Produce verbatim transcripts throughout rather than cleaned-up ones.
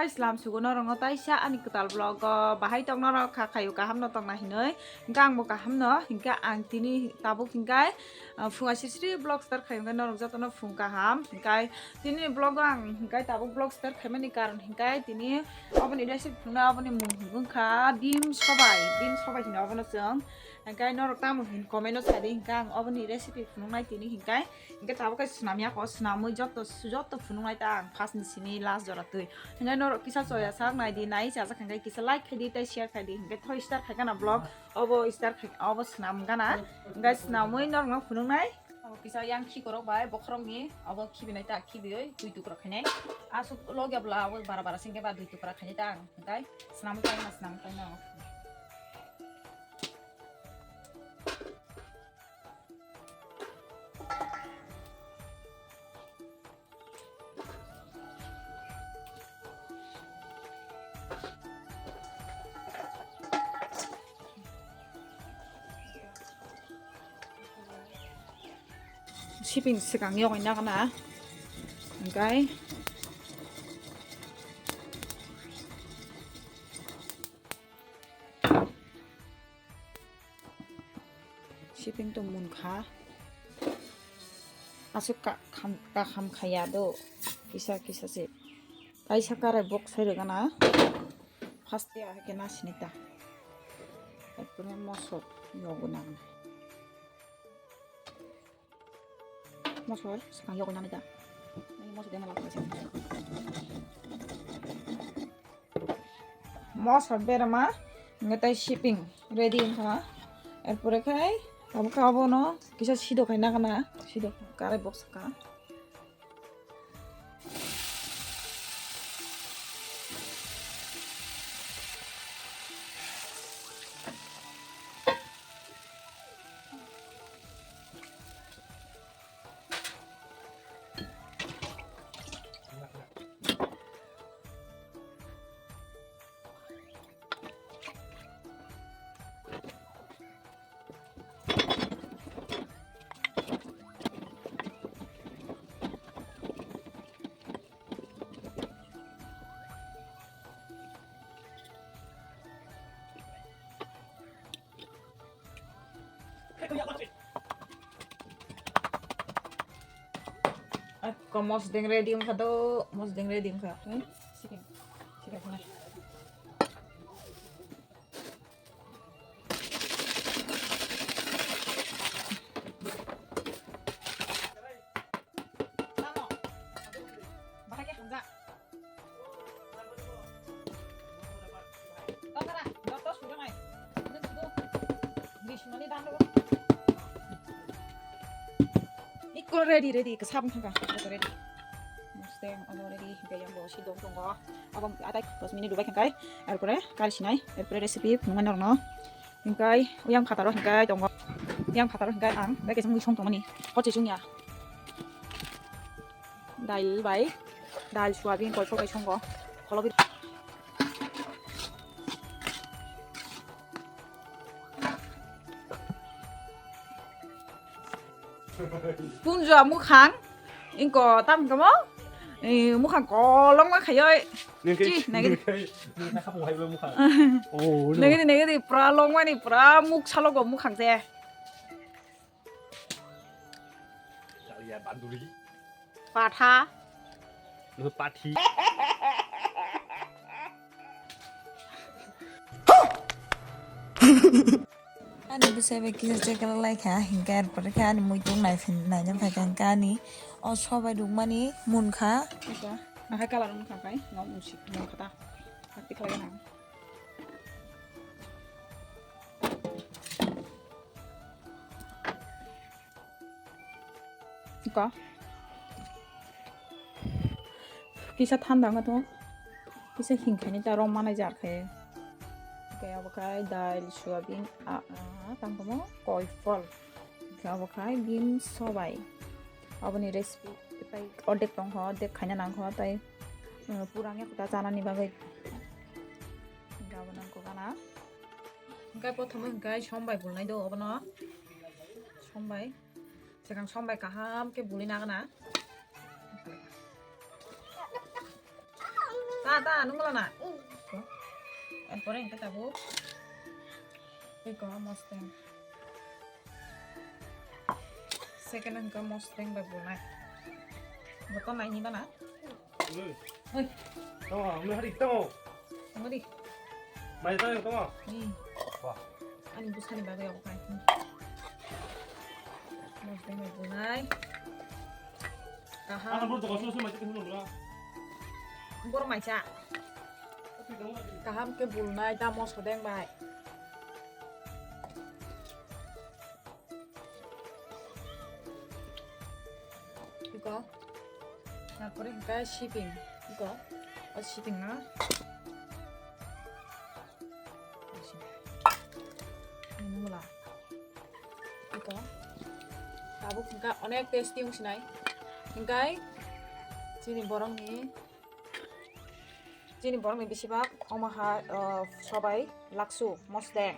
Salam sugo norokno taisa ani kwtal vlog o bahai tong norok kha khayo kaham no tongna hinwi. Hingke ang bo kaham no, hingke ang tini tabuk hingke, ah, phunga siri siri vlog start khayo hingke norok jotono phung kaham. Hingke tini vlog o ang hingke tabuk vlog start khaimani karon hingke tini oboni recipe phunukna oboni mung wngkha bim sobai, bim sobai hino obono chwng. Hingke norok tamo hin comment o sadi hingke ang oboni recipe phunuknai tini hingke. Hingke tabuk khe swnamya kho, swnamwi joto, joto phunuknai ta ang first ni simi last jora twi. Hingke norok kisa choya sak nai di, nai chajak hingke kisa like khai di tei share khai di. Hingke thoi start khai gana vlog, obo start khai, obo swnam gana. Hingke swnamwi norokno phunuknai. Abo kisa yang khikorok bai bokhorok ni, abo khibinai ta khibiwi dui tukra khainai. Asuk logya bwla abo bara bara singke ba dui tukra khainai ta ang. Hingke swnamwi ta ang swnamwi ta ang. Siping swkang yogwi nagana hingkai. Siping tong munkha. Aswk ka-, kham-, kaham khaya do. Kisa kisa se. Kaisa karai bok sai rwgana. First ya ke na sinita. Ekdome mosok yogo nang. Mosor swkang yogwi nani da. Nai mosor dena lakha se. Mosor berama nge tai shipping ready wngkha. Erpore khai abo kha abono kisa sido khai nagana, sido karai bok saka. Ko mosdeng ready wngkha do, mosdeng ready wngkha. Hmm? Chicken. Chicken. Ikko ready, ready, kwsap wngkha, ready. Mosdeng, abo ready, hingke yang bo si dong tongo. Abo adai dos minute rubai khe kai, erpore kari sinai, erpore recipe phunuknai norokno. Hingkai, yang phataro hingkai tongo. Yang phataro hingkai ang, bai kaisa mui song tongmani. Hot se chungya. Dail bai, dail soyabin koi sokai songo. Kholobi. Punja mukhang, ingko tam kamo, eh, mukhang kolong ma khayoi. Nengke, chi, nengke. Nengke, nengke khapung hai bela mukhang. Oh, no. Nengke, nengke, pura long mani, pura muk salogo mukhang se. Ya, banduri. Patha. Lo pathi. Ani bwsai bai kisa check khlai kha, hinkhe er pore khe ani muitung nai phin, naina phai kha, hinkhe ani o sobai rwkmani munkha. Asa, ahai colour wngkha khai, no musi, munkha ta. Hakti khlai nang. Iko. Kisa thanda wngkha to. Kisa hingkhaini ta rom manai jar khe. Khe abo khai dail, soyabin, a, a, tang tamo koi phol. Khe abo khai bim sobai. Aboni recipe tai ordek tong kho, ordek khaina nang kho, tai, uh, purang ya kota chanani bagwi. Gabo nang kho gana. Hingkai prothome hingkai sombai bulnai do obono. Sombai. Swkang sombai kaham khe buli nagana. Ata anu mula na. Ko. Erpore hingke tabuk. Iko mosteng. Second hingke mosteng bai bulnai. Boto nai ni bana. Oi. Oi. Tamo, mui hari tamo. Tamo di. Mai tamo, tamo. Hmm. Wah. Ani bwsani bagwi obo khai. Mosteng bai bulnai. Kaham. Ano bor dogo so so mai tamo bora. Bor mai cha. Kaham ke bulnai ta mosodeng bai. Iko. Tarpore hingke siping. Iko. O siping na. Ini mula. Iko. Tabuk hingke onek tasty wngsinai. Hingke chini borokni Chini borokni besibak omo ha, o, sobai laksu mosdeng.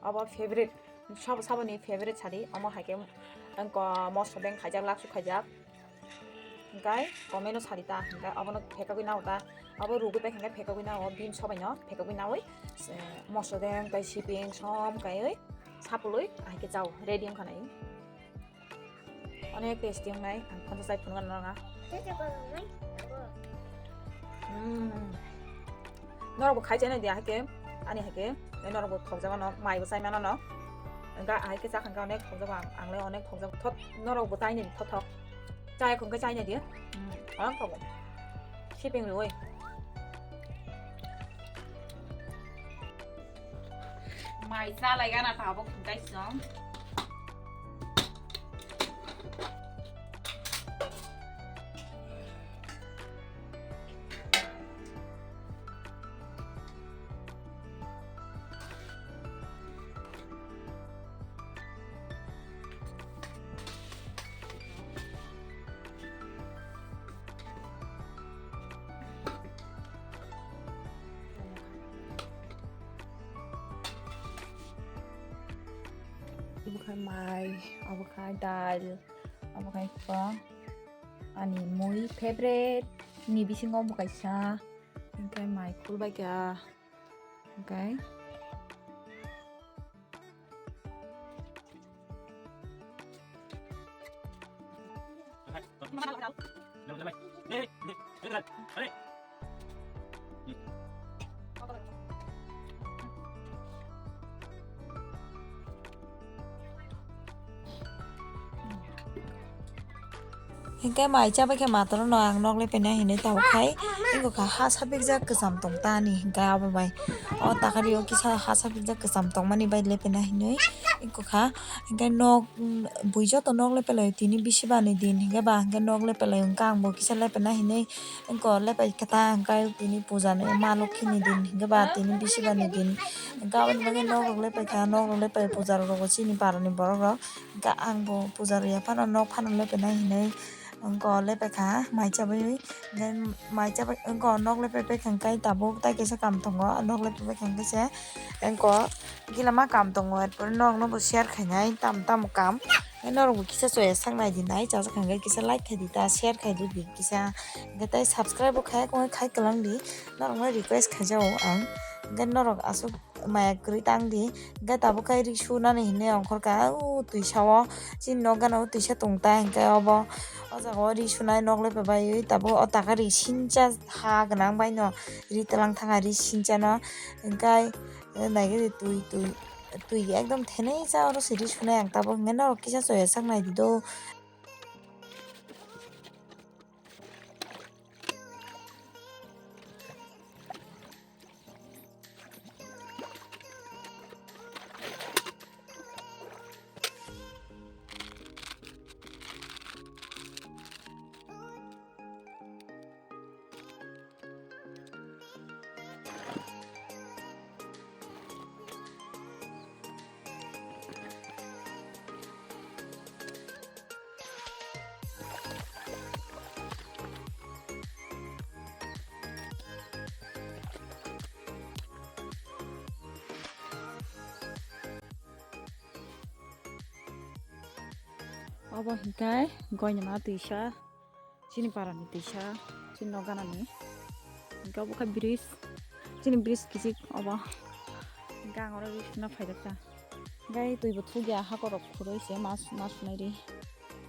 Obo favorite, sabo, saboni favorite sadi. Omo hai khe wngkha mosdeng khaijak, laksu khaijak. Hingkai comment o sadi ta, hingkai obono phekogwi nao ta. Obo rugwi pai hingkai phekogwi nao, bini sobaino phekogwi naui, se, mosdeng tei siping som kaiwi sapului hai khe chao, ready wngkha nai. Onek tasty wngnai, ang phone chai phunukna nang. Hmm. Norok bo khai chai nai di, ahai khe, ani hai khe, norok bo thokjago no, mai bo chai mano no. Wngkha ahai khe chakha wngkha onek thokjago ang, ang le onek thokjago. Thot, norok bo chai nai di, thot thok. Chai khon khe chai nai di. Hmm. Onek thogo. Siping riui. Mai chalai gana tabuk hingkai chwng. Obo khai mai, obo khai dal, obo khai kok, ani mui favorite ni bisingo obo kaisa, hingke mai khulbaikha, hingke. Hingke mai chabai khe matwrwno ang nok lepaina hinwi tabuk khai. Wngkha kha ha sapikjak kwcham tong ta ani hingke abo bai. O takari o kisa ha sapikjak kwcham tongmani bai lepaina hinwi wngkha. Hingke nok, bui joto nok lepelai tini bisi ba ni din hingke ba hingke nok lepelai wngkha ang bo kisa lepaina hinwi wngkha lepai khe ta hingke tini puja ni ma lokhi ni din hingke ba tini bisi ba ni din hingke aboni bagwi nok rok lepai kha nok rok lepai puja rok chini para ni borok rok. Hingke ang bo puja rwya phano nok phano lepaina hinwi wngkha o lepaikha mai chabai, then mai chabai wngkha o nok lepaipai kha hingke tabuk tai kaisa kam tongo nok lepaipai kha hingke se wngkha o gila ma kam tongo erpore nok no bo share khainai tamo tamo kam norok bo kisa choya sak nai di nai chajak hingke kisa like khai di ta share khai di kisa hingke tai subscribe bo khai kwlwng di norok no request khai jago ang hingke norok aswk maya kwrwi tang di. Hingke tabuk khe ri sunani hinwi ongkhorkha o twisa o chini nok gana o twisa tong ta hingke obo o jaga o ri sunai nok lepe baiwi tabuk o taka ri sincha ha gwnang bai no ri twlang thangkha ri sincha no hingke naikhe twi twi twi ekdom thenwi cha oro se ri sunai ang tabuk hingke norok kisa choya sak nai di do. Obo hingke goinima twisa, chini parani twisa, chini nok ganani. Hwnkhe obo khe bridge, chini bridge kichik obo. Hwnkhe ang oro ree suna phaijak kha. Hwnkhe twi bo thukya, hakorok khurui se ma, ma sunai ree.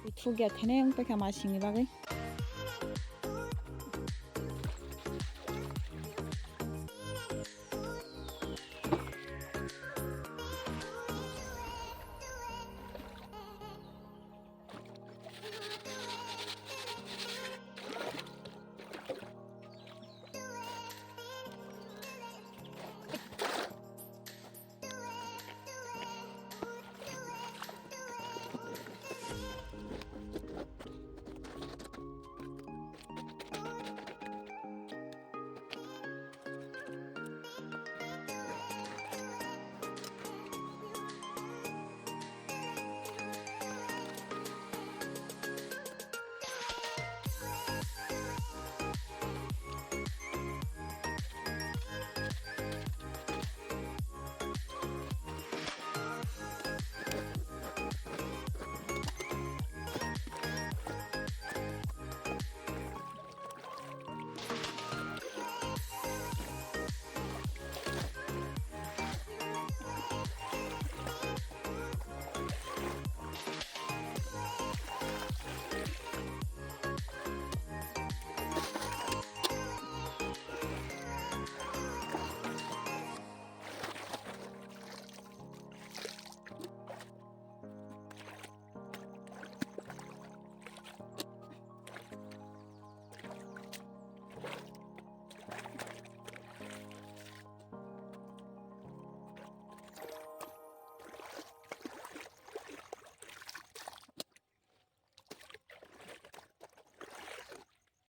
Twi thukya, thene wng paikha ma singni bagwi.